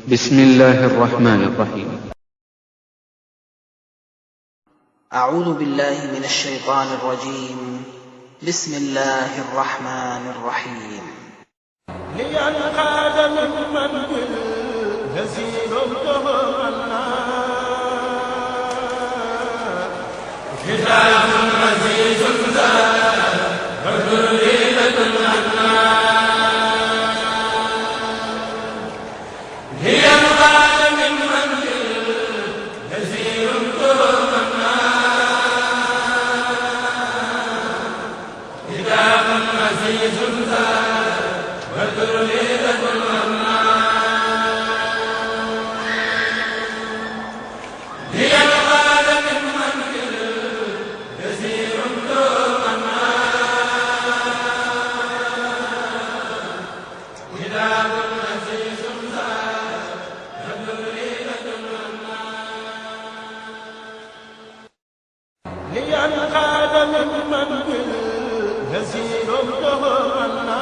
بسم الله الرحمن الرحيم. أعوذ بالله من الشيطان الرجيم. بسم الله الرحمن الرحيم. لينقاد ممن بالهزيل الدهرنا كتاب عزيز زاد وذرية عنا لينقاد ممن بالهزيل الدهرنا كتاب عزيز زاد وذرية عنا لينقاد ممن بالهزيل الدهرنا كتاب عزيز زاد وذرية عنا لينقاد ممن بالهزيل الدهرنا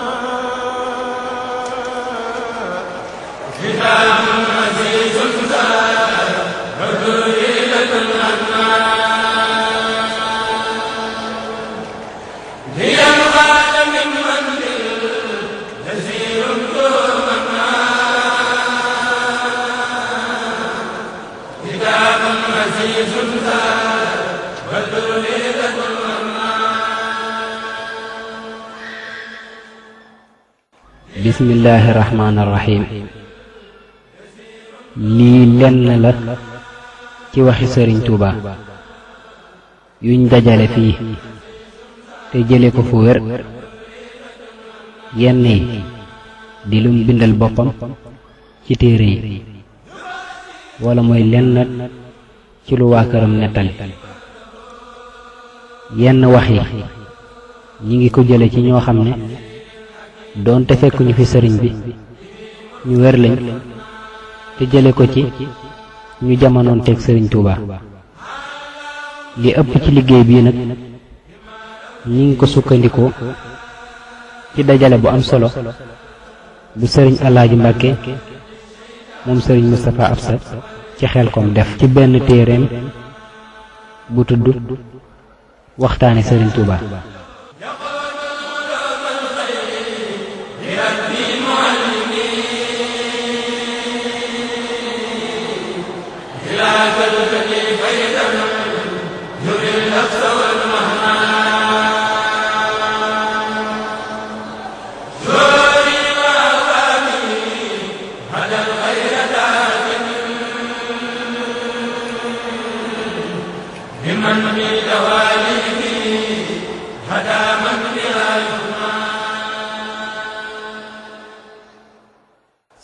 كتاب عزيز زاد وذرية عنا لينقاد ممن بالهزيل الدهرنا كتاب عزيز زاد وذرية عنا. bismillaahi rahmaani rahiim. lii lenn la ci waxi sëriñ Tuuba yuñ dajale fii te jële ko fu wér, yenn yi di lum bindal boppam ci téere yi, wala mooy lenn ci lu waa këram nettali. yenn wax yi ñi ngi ko jële ci ñoo xam ne doonte fekkuñu fi sëriñ bi ñu wér lañ, te jële ko ci ñu jamonoon teeg sëriñ Tuuba. li ëpp ci liggéey bii nag ñi ngi ko sukkandikoo ci dajale bu am solo bu sëriñ Alaaji Mbàkke moom sëriñ Mustapha Absa ci Xelkom def ci benn téereem bu tudd waxtaane sëriñ Tuuba.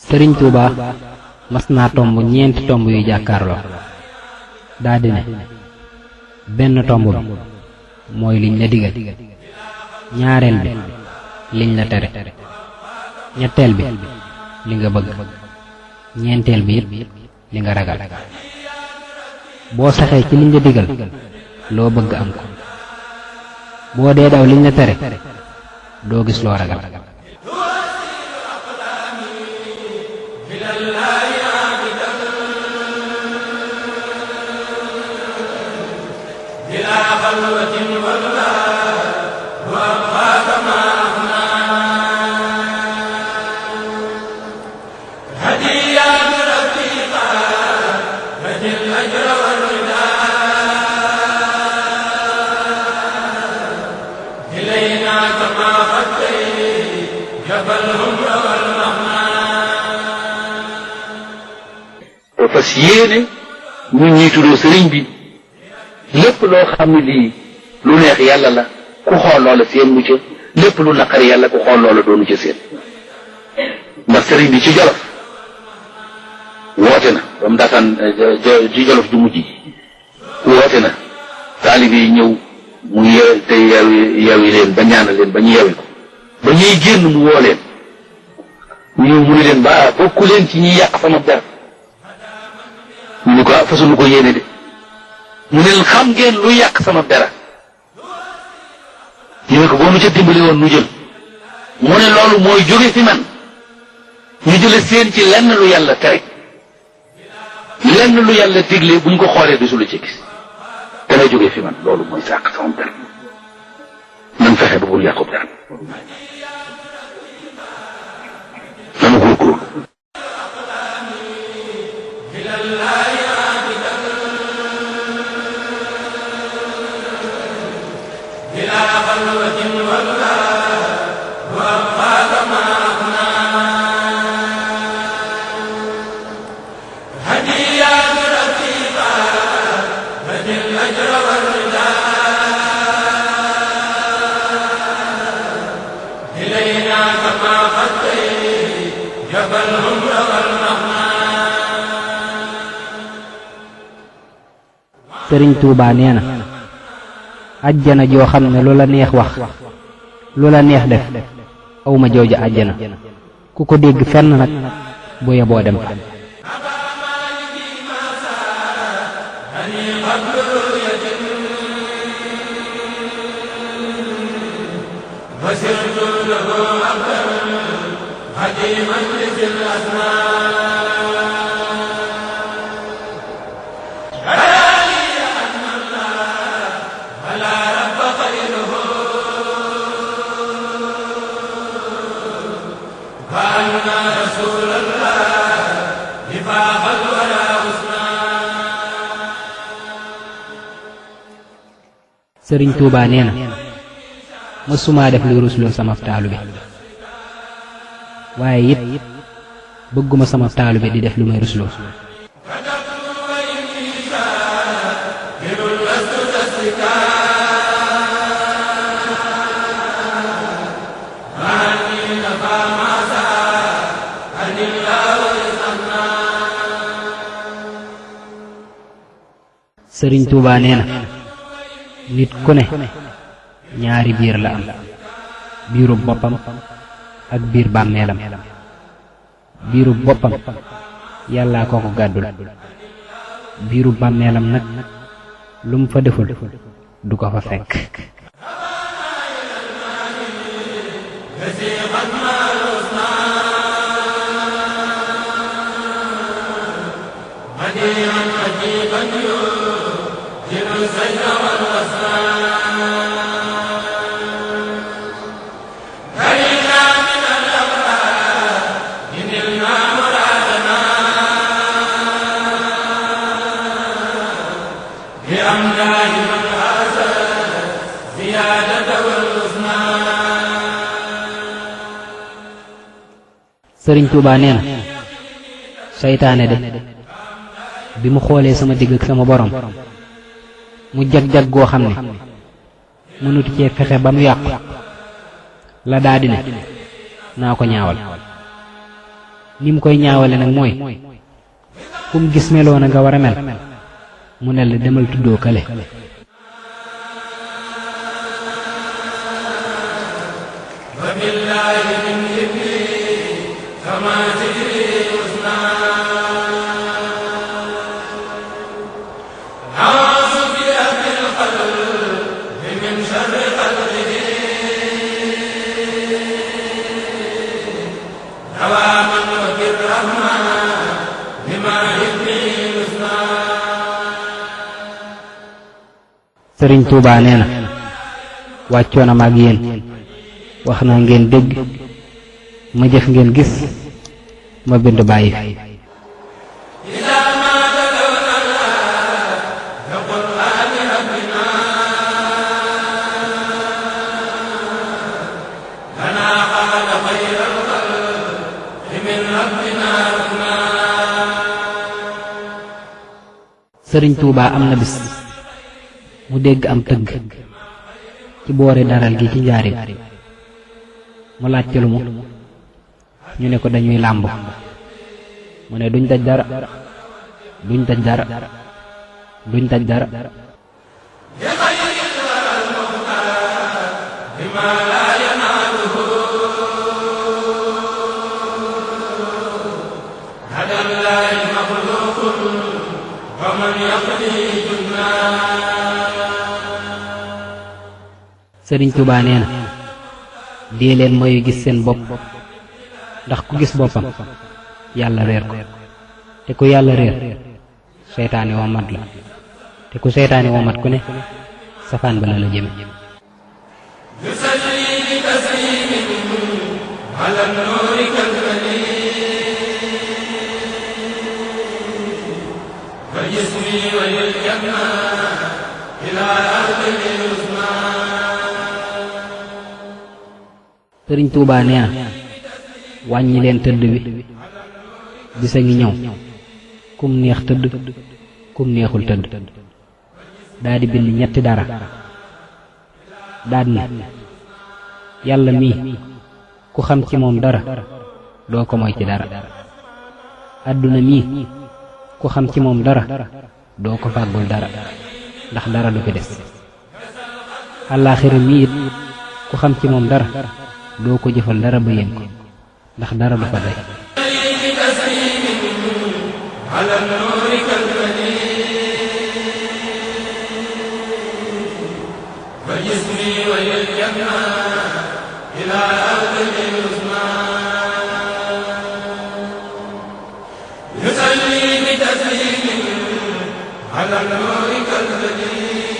sëriñ Tuuba mas naa tomb ñeenti tomb yu jàkkaarloo daldi ne benn tomb bi mooy liñ la digal, ñaareel bi liñ la tere, ñetteel bi li nga bëgg, ñeenteel bi it li nga ragal. boo saxee ci liñ la digal loo bëgg am ko, boo dee daw liñ la tere doo gis loo ragal. fas yéene ñu ñuy tuddoo sëriñ bi lépp loo xam ne lii lu neex yàlla la ku xool loola seen mu ca, lépp lu naqari yàlla ku xool loola doonu ca seen. ndax sëriñ bi ci Jolof woote na ba mu daataan ci Jolof ju mujj woote na taalibe yi ñëw mu te yeewi leen ba ñaanal leen ba ñu yeewi ko ba ñuy génn mu woo leen ñu mu ne leen ba bokku leen ci ñiy yàq sama der. ñu ne ko fasulu ko yéene de mu ne leen xam ngeen lu yàq sama dara. ñu ne ko boo nu ca dimbali woon nu jël. mu ne loolu mooy jóge fi man ñu jële seen ci lenn lu yàlla tere lenn lu yàlla digle buñ ko xoolee du su la ci gis dana jógee fi man loolu mooy sàq sama der nan fexe ba bul yàqub der dama góorgóorlu sëriñ Tuubaa nee na àjjana joo xam ne lu la neex wax lu la neex def awma jooju àjjana ku ko dégg fenn nag bu yeboo dem fa sëriñ Tuubaa nee na mësuma def lu rusloo sama taalibe waaye it bëgguma sama taalibe di def lu may rusloo sëriñ Tuubaa nee na nit ku ne ñaari biir la am biirub boppam ak biir bàmmeelam biirub boppam yàllaa ko ko gàddul biirub bàmmeelam nag lu mu fa deful du ko fa fekk sëriñ Tuubaa nee na seytaane de bi mu xoolee sama digg ak sama borom mu jag-jag goo xam ne mënutu cee fexe ba mu yàqu la daa di ne naa ko ñaawal ni mu koy ñaawale nag mooy kum gis meloo na nga war a mel mu ne la demal tuddoo kale sëriñ Tuubaa nee na wàccoon na ma ak yéen wax naa ngeen dégg ma jëf ngeen gis ma bind bàyyi fi sëriñ Tuubaa am na bis mu dégg am tëgg ci boori daral gi ci njaarim mu laajte lu mu ñu ne ko dañuy làmb mu ne duñ daj dara duñ daj dara duñ daj dara sëriñ Tuubaa nee na dee leen mooy gis seen bopp ndax ku gis boppam yàlla réer ko te ku yàlla réer seytaane womat la te ku seytaane womat ku ne safaan ba la la jëme يصلي بتسليم على النور كالبديع فجسمي وللجنة إلى أرض العثمان. Sëriñ Tuubaa nee na wàññi leen tëdd bi bisa ngi ñëw kum neex tëdd kum neexul tëdd daa di bind ñetti dara daad ne yàlla mii ku xam ci moom dara doo ko moy ci dara àdduna mii ku xam ci moom dara doo ko fàggul dara ndax dara du fi des àllaaxira mii it ku xam ci moom dara doo ko jëfal dara ba yéen ko ndax dara du fa day على النور كالبديع فجسمي وللجنة إلى أرض العثمان. يصلي بتسليم على النور كالبديع